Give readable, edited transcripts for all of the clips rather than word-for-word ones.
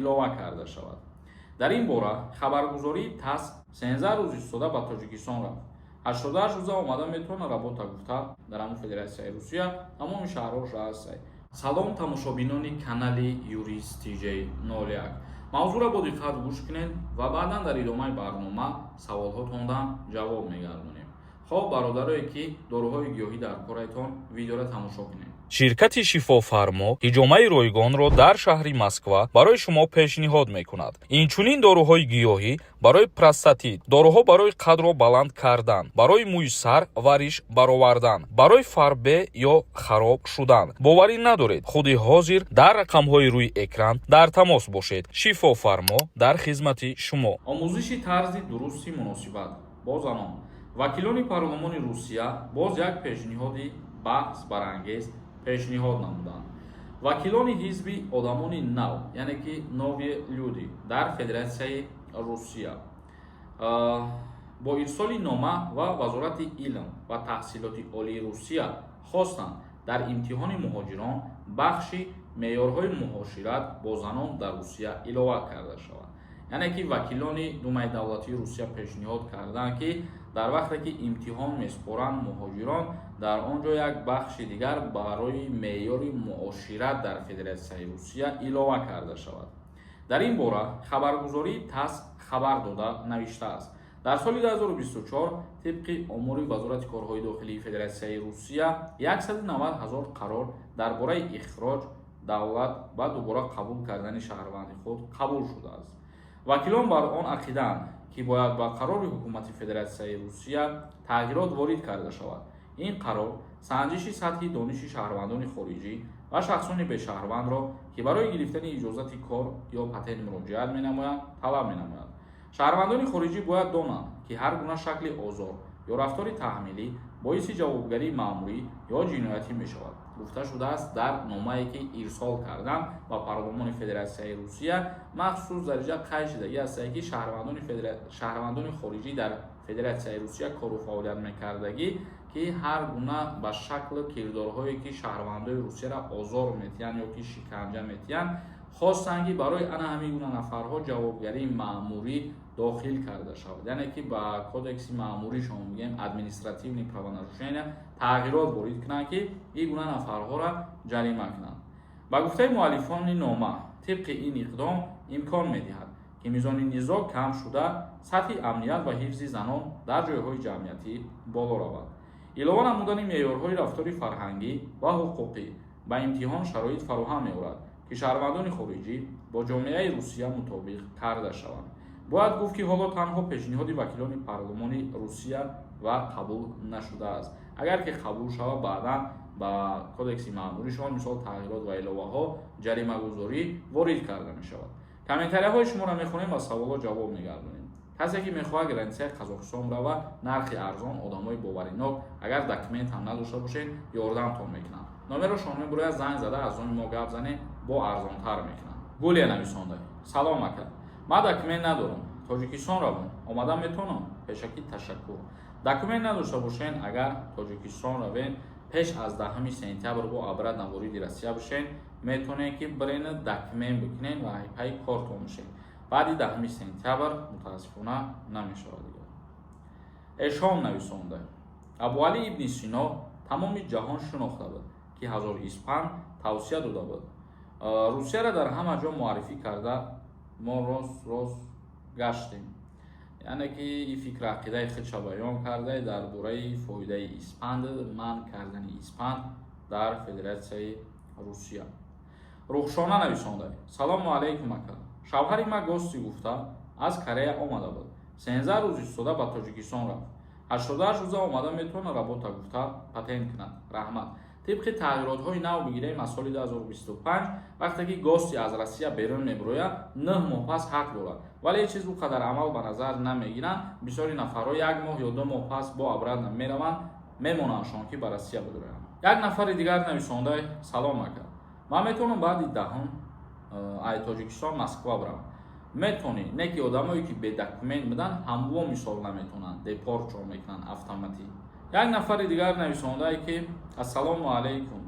Илова карда шавад. Дар ин бора хабаргузории ТАСС 13 рӯз истода ба Тоҷикистон рафт, 88 рӯза омада метавона работа гуфта, дар ҳамун Федератсияи Русия тамоми шаҳрҳош ҳастай. Салом, тамошобинони канали Юрист ТЖ 01. Мавзӯъро бо диққат гӯш кунед ва баъдан дар идомаи барнома саволҳотондан ҷавоб мегардонем. Хоб, бародарое, ки доруҳои гиёҳӣ дар корайтон, видеоро тамошо кунед. Ширкати «Шифофармо» ҳиҷомаи ройгонро дар шаҳри Москва барои шумо пешниҳод мекунад. Инчунин доруҳои гиёҳӣ барои простатит, доруҳо барои қадро баланд кардан, барои мӯи сар ва риш баровардан, барои фарбе ё хароб шудан. Боварӣ надоред? Худи ҳозир дар рақамҳои рӯи экран дар тамос бошед. «Шифофармо» дар хизмати шумо. Омӯзиши тарзи дурусти муносибат бо занон. Вакилони парлумони Русия боз як пешниҳоди баҳсбарангез пешниҳод намуданд. Вакилони ҳизби «Одамони нав», яъне ки «Новые люди» дар Федератсияи Русия, бо ирсоли нома ва Вазорати илм ва таҳсилоти олии Русия хостанд, дар имтиҳони муҳоҷирон бахши меъёрҳои муошират бо занон дар Русия илова карда шавад. Яъне ки вакилони Думаи давлатии Русия пешниҳод карданд, ки дар вақте ки имтиҳон месупоранд муҳоҷирон, дар он ҷо як бахши дигар барои меъёри муошират дар Федератсияи Русия илова карда шавад. Дар ин бора хабаргузории ТАСС хабар дода навиштааст: дар соли 2024 тибқи омори Вазорати корҳои дохилии Федератсияи Русия 190 ҳазор қарор дар бораи ихроҷ давлат ва дубора қабул кардани шаҳрванди худ қабул шудааст. Вакилон бар он ақидаанд, ки бояд ба қарори ҳукумати Федератсияи Русия тағйирот ворид карда шавад. Ин қарор санҷиши сатҳи дониши шаҳрвандони хориҷӣ ва шахсони бешаҳрвандро, ки барои гирифтани иҷозати кор ё патент муроҷиат менамоянд, талаб менамояд. Шаҳрвандони хориҷӣ бояд донанд, ки ҳар гуна шакли озор ё рафтори таҳмилӣ боиси ҷавобгарии маъмурӣ ё ҷиноятӣ мешавад, гуфта шудааст дар номае, ки ирсол карданд ба парлумони Федератсияи Русия. Махсус дар инҷа қайд шудагӣ ҳастае, ки шаҳрвандони хориҷӣ дар Федератсияи Русия кору фаъолият мекардагӣ, ки ҳар гуна ба шаклу кирдорҳое, ки шаҳрвандои Русияро озор метиҳанд ё ки шиканҷа метиҳанд, хостанд, ки барои ана ҳамин гуна нафарҳо ҷавобгарии маъмурӣ дохил карда шавад, яъне ки ба кодекси маъмуришон, мегӯем, административный правонарушения, тағйирот ворид кунанд, ки ин гуна нафарҳоро ҷарима кунанд. Ба гуфтаи муаллифони нома, тибқи ин иқдом имкон медиҳад, ки мизони низоъ кам шуда, сатҳи амният ва ҳифзи занон дар ҷойҳои ҷамъиятӣ боло равад. Илова намудани меъёрҳои рафтори фарҳангӣ ва ҳуқуқӣ ба имтиҳон шароит фароҳам меорад, ки шаҳрвандони хориҷӣ бо ҷомеаи Русия мутобиқ карда шаванд. Бояд гуфт, ки ҳоло танҳо пешниҳоди вакилони парлумони Русия ва қабул нашудааст. Агар ки қабул шавад, баъдан ба кодекси маъмуришон, мисол, тағйирот ва иловаҳо, ҷаримагузорӣ ворид карда мешавад. Комментарияҳои шуморо мехонем ва саволҳо ҷавоб мегардонем. Касе ки мехоҳад границаи Қазоқистон рава, нархи арзон, одамои боваринок, агар документ ҳам надошта бошед, ёрдамтон мекунанд. Номерошон мебурояд, занг зада аз они мо гап занед, бо арзонтар мекунанд. Гулия нависонда: «Салом, ака, ман документ надорам, Тоҷикистон равам омада метавонам? Пешакӣ ташаккур». Документ надошта бошен, агар Тоҷикистон равен, пеш аз 10 сентябр бо обратно вориди Россия бошен, метавонед, ки бирена документ бикунен ва пайи кортон бошед. Баъди 10 сентябр, мутаассифона, намешавад дигар. Эшон нависонда: «Абуалӣ ибни Сино тамоми ҷаҳон шинохта буд, ки ҳазор испанд тавсия дода буд. Русияро дар ҳама ҷо муаррифӣ карда, мо рост рост гаштем». Яъне ки ин фикр ақидаи худша баён карда дар бораи фоидаи испанд, манъ кардани испанд дар Федератсияи Русия. Рухшона нависонда: «Салому алайкум, ака. Шавҳари ма гости гуфта аз Корея омада буд, 13 рӯз истода ба Тоҷикистон рафт, 88 рӯза омада метавона работа гуфта патент кунад? Раҳмат». Тибқи тағйиротҳои нав бигирем аз соли 2025, вақте ки гости аз Россия берун мебирояд, 9 моҳ пас ҳақ дорад, вале ҳеҷ чиз ӯ қадар амал ба назар намегиранд. Бисёри нафарҳо як моҳ ё 2 моҳ пас бо обратно мераванд, мемонандшон, ки ба Россия бидуроянд. Як нафари дигар нависонда: «Салом, ака, ман метавонам баъди 10-ум ай Тоҷикистон Москва бирам?» Метавонӣ, не ки одамое, ки бе документ буданд, ҳамво мисол наметавонанд, депорт чон мекунанд автоматӣ. Як нафари дигар нависондае, ки «Ассалому алайкум,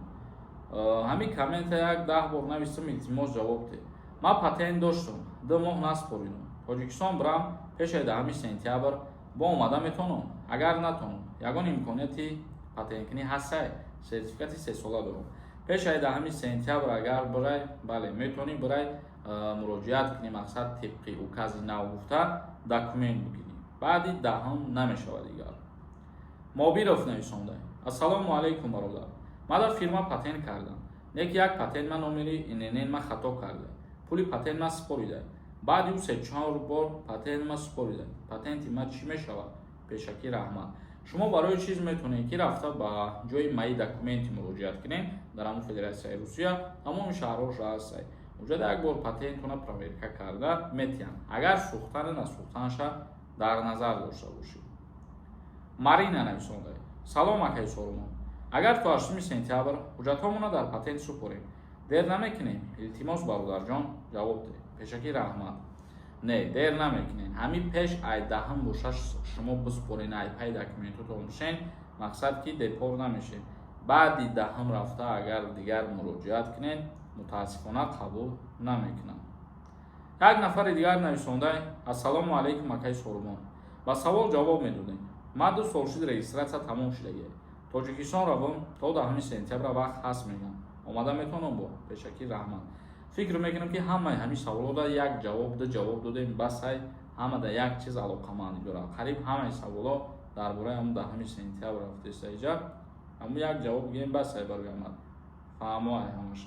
ҳамин коммента як 10 бор навистам, илтимос, ҷавоб де. Ман патент доштум, 2 моҳ наспоридум. Тоҷикистон бирам, пешаи 10 сентябр бо омада метонам? Агар натонам, ягон имконияти патенткунӣ ҳастай? Сертификати сесола дорам. Пешаи 10 сентябр агар бирай, бале, метавонӣ бирай, муроҷиат кунӣ, мақсад, тибқи укази нав гуфта документ бигирӣ. Баъди 10-ум намешавад дигар. Мобиров нависонда: «Ассалому алайкум, бародар. Ман дар фирма патент кардам, не ки як патент ма номери ИНН ма хато карда, пули патент ма супорида. Баъди ӯ се чор бор патент ма супорида. Патенти ма чӣ мешавад? Пешакӣ раҳмат». Шумо барои чиз метавонед, ки рафта ба ҷои «Мои документы» муроҷиат кунед. Дар ҳамон Федератсияи Русия тамоми шаҳрҳош ҳастай. Уҷада як бор патентона проверка карда метиҳанд, агар сӯхтану насӯхтанаша дар назар дошта бошед. Марина нависонда: «Салом, акаи Сорумон. Агар то 8 сентябр ҳуҷҷатҳомонро дар патент супорем, дер намекунем? Илтимос, бародарҷон, ҷавоб деҳ. Пешакӣ раҳмат». Не, дер намекунем. Ҳамин пеш ай 10-ум боша шумо биспорен, ай пай документотон бошен, мақсад, ки депорт намешед. Баъди 10-ум рафта агар дигар муроҷиат кунед, мутаассифона, қабул намекунанд. Як нафари дигар нависонда: «Ассалому алайкум, акаи Сорумон. Ба савол ҷавоб медодем. Ман 2 сол шуд, регистрация тамом шудагия. Тоҷикистон равам, то 10 сентябра вақт ҳаст мегӯям, омада метавонам бо? Пешакӣ раҳмат». Фикр мекунам, ки ҳамаи ҳамин саволода як ҷавоб, ду ҷавоб додем, басай. Ҳамада як чиз алоқамандӣ дорад. Қариб ҳамаи саволо дар бораи ҳамн 10 сентябр рафтеста. Иҷа ҳамн як ҷавоб гирем, басай барои ҳамад фаҳмоай ҳамаш.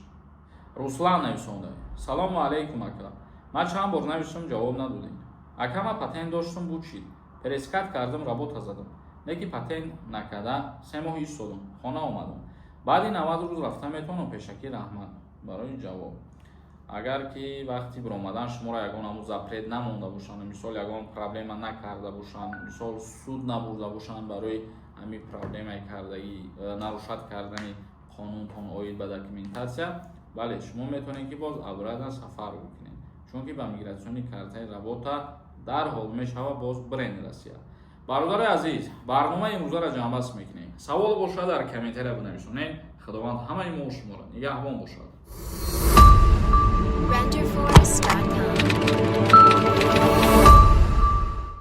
Руслан нависонда: «Салому алайкум, ака. Ман чанд бор нависам, ҷавоб надодем. Ака, ман патент доштум, буд шид, перескат кардам, работа задам, леки патент накарда 3 моҳ истодам, хона омадам. Баъди 90 рӯз рафта метавонам? Пешакӣ раҳмат барои ҷавоб». Агар ки вақти биромадан шуморо ягон ҳамун запрет намонда бошанд, мисол, ягон проблема накарда бошанд, мисол, суд набурда бошанд барои ҳамин проблемаи кардагӣ, нарушать кардани қонунтон оид ба документация, бале, шумо метавонед, ки боз обратно сафар бикунед, чунки ба миграционный картаи работа дарҳол мешавад боз бирен Россия. Бародари азиз, барномаи имрӯзаро ҷамъбаст мекунем. Савол бошад, дар комментария бинависонед. Худованд ҳамаи мо шуморо нигаҳбон бошад. Renderforest.com.